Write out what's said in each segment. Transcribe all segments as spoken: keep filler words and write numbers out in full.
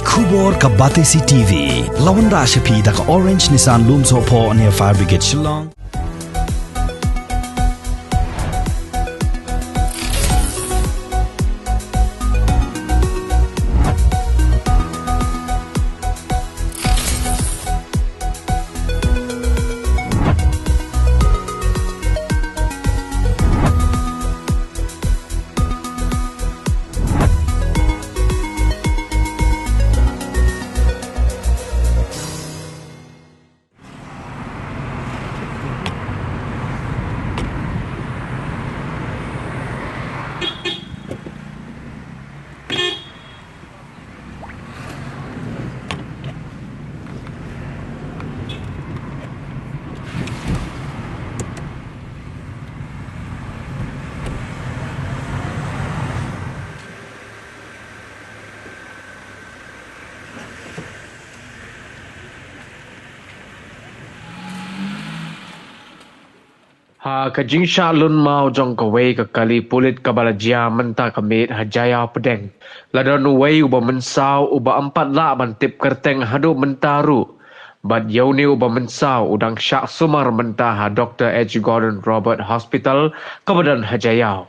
Khubor ka Batesi T V. La wanrah sha phi da ka Orange Nissan Lumsohphoh near Fire Brigade Shillong. Ha ka jingshah lun maw jong kawei ka kali pulit kaba la jia mynta ka miet ha Jaïaw Pdeng, la don uwei uba mynsaw uba ym pat lah ban tip kyrteng haduh mynta ruh. Bad ïa une uba mynsaw u dang shah sumar mynta ha Doctor H Gordon Roberts Hospital kaba don ha Jaïaw.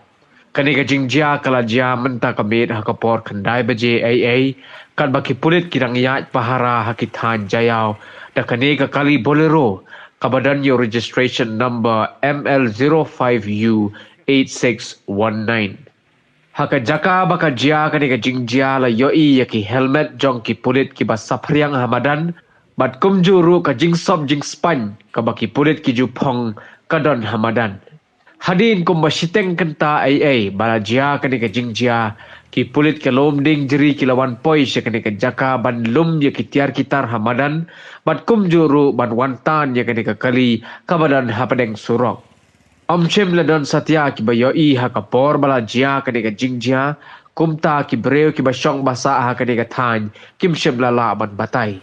Kane ka jingjia ka la jia mynta ka miet ha ka por khyndai baje eiei, katba ki pulit ki dang ïaid pahara ha ki thaiñ Jaïaw da kane ka kali Bolero kaba don ïa u registration number M L zero five U eight six one nine. Ha ka jaka ba ka jia kane ka jingjia la ïohi ïa ki helmet jong ki pulit kiba saphriang ha madan, bad kumjuh ruh ka jingsop jingspain kaba ki pulit ki ju phong ka don ha madan. Hadien kumba shiteng kynta eiei ba la jia kane ka jingjia, ki pulit ka lum dieng jri ki la wan poi sha kane ka jaka ban lum ïa ki tiar ki tar ha madan, bad kumjuh ruh ban wan tan ïa kane ka kali kaba don hapdeng surok. Ym shym la don satia kiba ïohi ha ka por ba la jia kane ka jingjia, kumta ki briew kiba shong ba sah ha kane ka thaiñ kim shym la lah ban batai.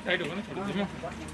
Tayo, ano?